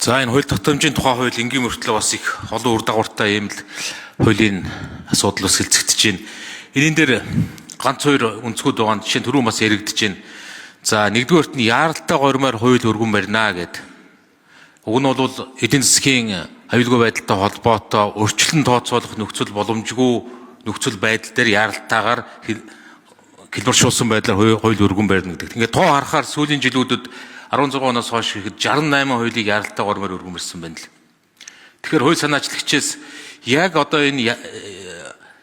За, энэ хууль тогтоомжийн тухай хууль энгийн мөртлөө бас их олон үр дагавартай ийм л хуулийн асуудал бас хэлцэгдэж байна. Энийн дээр ганц хоёр өнцгүүд байгаа. Жишээ нь, түрүү бас яригдж байна. За, нэгдүгээрт нь яаралтай горимоор хууль өргөн барина гэдэг. Уг нь бол эдийн засгийн аюулгүй байдалтай холбоотой өөрчлөн тооцоолох нөхцөл боломжгүй нөхцөл байдал дээр яаралтайгаар хэлбэршүүлсэн байдлаар хууль өргөн барина гэдэг. Ингээд тоо харахаар сүүлийн жилүүдэд, 16 оноос хойш ихэд, 68 хуулийг яаралтай горимоор өргөн барьсан байна л. Тэгэхээр хууль санаачлагчээс яг одоо энэ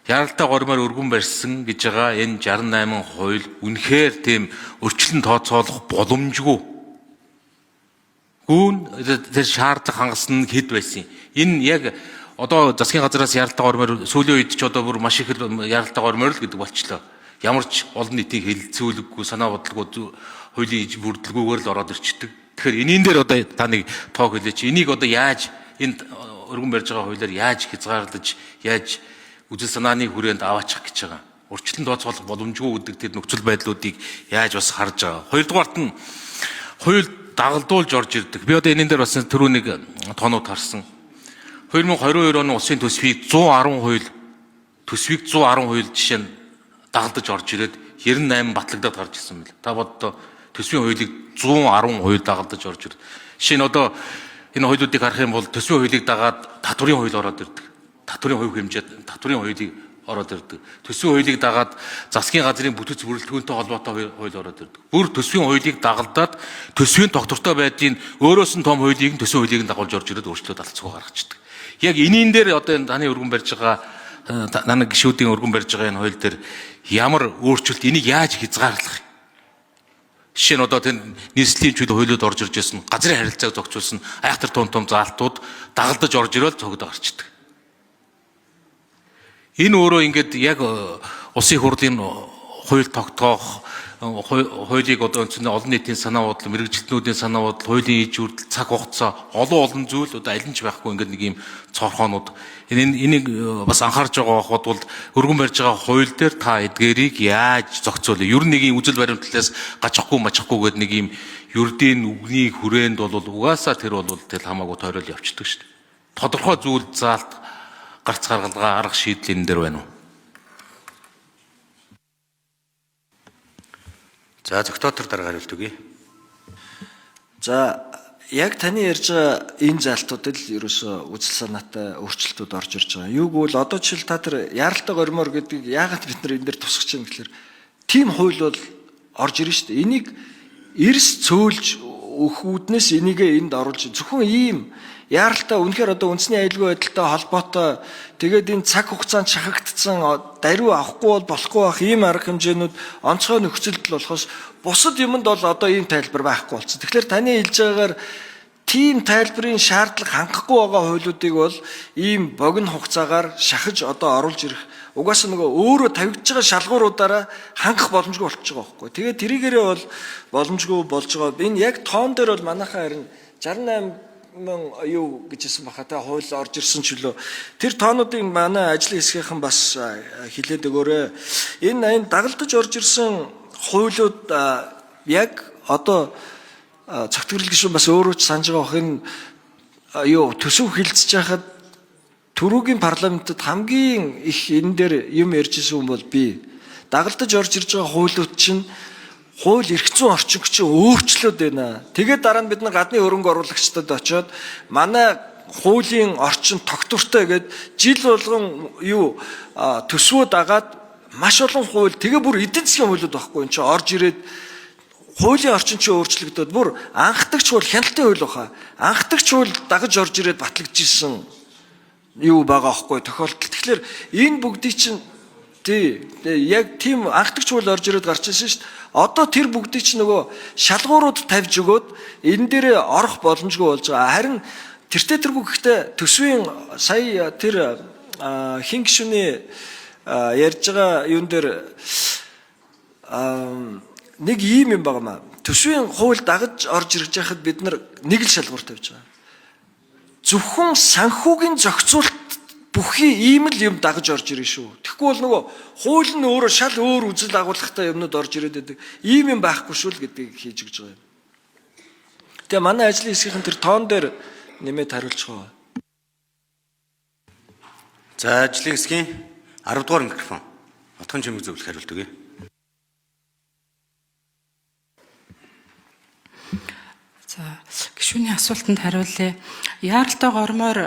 яаралтай горимоор өргөн барьсан гэж байгаа энэ 68 хууль үнэхээр тийм өөрчлөн тооцоолох боломжгүй гүн тэр шаардлага хангасан нь хэд байсан? Энэ яг одоо засгийн газраас яаралтай горимоор, сүүлийн үед ч одоо бүр маш их яаралтай горимоор л гэдэг болчлоо. Ямар ч олон нийтийн хэлэлцүүлэггүй, санаа бодлого, хуулийн бүрдэлгүйгээр л ороод ирчдэг. Тэгэхээр энийн дээр одоо та нэг тоог хэлээч. Энийг одоо яаж, энд өргөн барьж байгаа хуулиар яаж хязгаарлаж, яаж үзэл санааны хүрээнд аваачих гэж байгаа? Урьдчилан тооцоолох боломжгүй гэдэг тэр нөхцөл байдлуудыг яаж бас харж байгаа? Хоёрдугаарт нь хууль дагалдуулж орж ирдэг. Би одоо энэн дээр бас түрүү нэг тоонууд харсан. 2022 оны улсын төсвийг 110 хууль, төсвийг 110 хууль жишээ нь дагалдаж орж ирээд 98 батлагдаад гарч ирсэн мэл. Та боддоо, төсвийн хуулийг 110 хууль дагалдаж орж ирд. Жишээ нь, одоо энэ хуулиудыг харах юм бол төсвийн хуулийг дагаад татврын хууль ороод ирдэг. Татврын хувь хэмжээ, татврын хуулийг ороод ирдэг. Төсвийн хуулийг дагаад засгийн газрын бүтэц бүрэлдэхүүнтэй холбоотой хууль ороод ирдэг. Бүр төсвийн хуулийг дагалдаад төсвийн тогтвортой байдлын өөрөөс нь том хуулийг нь төсвийн хуулийг нь дагуулж орж ирээд өөрчлөлт алцгүй гаргацдаг. Яг энийн дээр одоо энэ таны өргөн барьж байгаа, танай гишүүдийн өргөн барьж байгаа энэ хууль дээр ямар өөрчлөлт, энийг яаж хязгаарлах юм? Жишээ нь, одоо тэнд нийслэлийн чөлөө хуулиуд орж ирж байсан, газрын харилцааг зохицуулсан айхтар том том заалтууд дагалдаж орж ирэл цогдоо гарчдаг. Энэ өөрөө ингээд яг улсын хурлын хууль тогтоох, хуулийг одоо үндсэндээ олон нийтийн санаа бодол, мэргэжилтнүүдийн санаа бодол, хуулийн иж үрдэл, цаг хугацаа, олон олон зүйл одоо аль нь ч байхгүй ингээд нэг юм цорхоонууд энэ энийг бас анхаарч байгаа байхад бол өргөн барьж байгаа хууль дээр та эдгээрийг яаж зохицуулъя? Ер нь нэг юм үзэл баримтлалаас гажахгүй мажахгүй гэдэг нэг юм ердийн үгний хүрээнд бол угаасаа тэр бол тэл хамаагүй тойрол явцдаг шүү дээ. Тодорхой зүйл заалт, гарц гаргалгаа, арга шийдэл энэ дээр байна уу? За, Зөгтөтөр дарга хариулт өгье. За, яг таны ярьж байгаа энэ залтууд л ерөөсөө үзэл санаатай өөрчлөлтүүд орж ирж байгаа. Юуг бол одоо жишээл та тэр яаралтай горимоор гэдгийг яагаад бид нар энэ дээр тусгаж байгаа юм гэхээр тийм хууль бол орж ирнэ шүү дээ. Энийг эрс цөөлж өгөх үүднээс энийгээ энд оруулж, зөвхөн ийм яаралтай, үнэхээр одоо үндэсний аюулгүй байдалтай холбоотой, тэгээд энэ цаг хугацаанд шахагдсан, даруй авахгүй бол болохгүй байх ийм арга хэмжээнүүд онцгой нөхцөлд л болохоос бусад юмд бол одоо ийм тайлбар байхгүй болсон. Тэгэхээр таны хэлж байгаагаар тийм тайлбарын шаардлага хангахгүй байгаа хуулиудыг бол ийм богино хугацаагаар шахаж одоо оруулж ирэх, угаасаа нөгөө өөрөө тавигдж байгаа шалгууруудаараа хангах боломжгүй болчихж байгаа байхгүй. Тэгээд тэрийгээрээ бол боломжгүй болж байгаа. Энэ яг тоон дээр бол манайхаа харин 68 мөн юу гэж хэлсэн баха та, хууль орж ирсэн ч лөө. Тэр тоонуудыг манай ажлын хэсгийнхэн бас хэлээд өгөөрэй. Энэ энэ дагалдаж орж ирсэн хуулиуд яг одоо цогтгөрл гишүүн бас өөрөө ч санаж байгаа бох, энэ юу төсөв хилцэж байхад түрүүгийн парламентод хамгийн их энэ дээр юм ярьж исэн хүн бол би. Дагалдаж орж ирж байгаа хуулиуд чинь хууль эрх зүйн орчин чинь өөрчлөөд байна. Тэгээд дараа нь бид нар гадны хөрөнгө оруулагчдад очиод манай хуулийн орчин тогтвортой гээд жил болгон юу төсвөө дагаад маш олон хууль, тэгээ бүр эдийн засгийн хуулиуд байхгүй энэ чинь орж ирээд хуулийн орчин чинь өөрчлөгдөд, бүр анхдагч хууль, хяналтын хууль баха. Анхдагч хууль дагаж орж ирээд батлагдчихсан юу байгаа аахгүй тохиолдол. Тэгэхээр энэ бүгдийг чинь тий яг тийм анхдагч хууль орж ирээд гарч ирсэн шүү дээ. Одоо тэр бүгдийг чинь нөгөө шалгуурууд тавьж өгөөд энэ дээр орох боломжгүй болж байгаа. Харин тэртээ тэргүй, гэхдээ төсвийн сая тэр хин гишүүний ярьж байгаа юун дээр нэг ийм юм байгаа маа. Төсвийн хууль дагаж орж ирж байхад бид нар нэг л шалгуур тавьж байгаа. Зөвхөн санхүүгийн зохицуулалт бүхий ийм л юм дагаж орж ирнэ шүү. Тэгэхгүй бол нөгөө хууль нь өөрөө шал өөр үзэл агуулгатай юмнууд орж ирээд байдаг. Ийм юм байхгүй шүү л гэдгийг хийж өгч байгаа юм. Тэгээ манай ажлын хэсгийнхэн тэр тоон дээр Нэмээд хариулчих уу? За ажлын хэсгийн 10 дугаар микрофон. Отхон чимэг зөвлөх хариулт өгье. За гишүүний асуултанд хариулъя. Яаралтай гормоор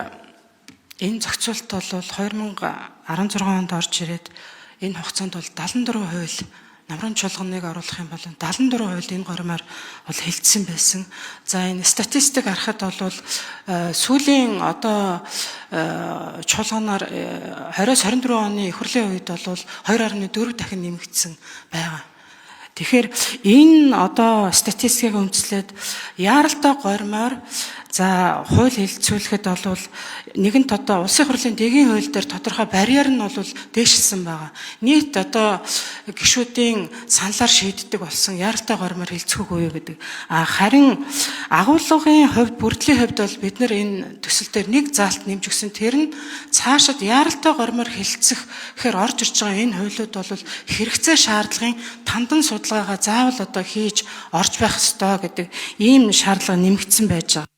энэ зохицуулалт бол 2016 онд орж ирээд энэ хугацаанд бол 74 хууль намрын чуулганыг оруулах юм бол 74 хууль энэ гормоор бол хэлсэн байсан. За энэ статистик харахад бол сүүлийн одоо чуулганаар 20-24 оны их хурлын үед бол 2.4 дахин нэмэгдсэн байгаа. Тэгэхээр энэ одоо статистикийг үндэслээд яаралтай гормоор за хууль хэлэлцүүлэхэд бол нэгэнт одоо улсын хурлын дэгийн хууль дээр тодорхой барьер нь бол дээшилсэн байгаа. Нийт одоо гишүүдийн саналаар шийддэг болсон яаралтай гормоор хэлцэхгүй юу гэдэг. А харин агуулгын хувьд бүрдлийн хувьд бол бид нар энэ төсөл дээр нэг заалт нэмж өгсөн. Тэр нь цаашид яаралтай гормоор хэлцэх гэхээр орж ирж байгаа энэ хуулиуд бол хэрэгцээ шаардлагын тандан судалгаагаа заавал одоо хийж орж байх ёстой гэдэг ийм шаардлага нэмэгдсэн байж байгаа.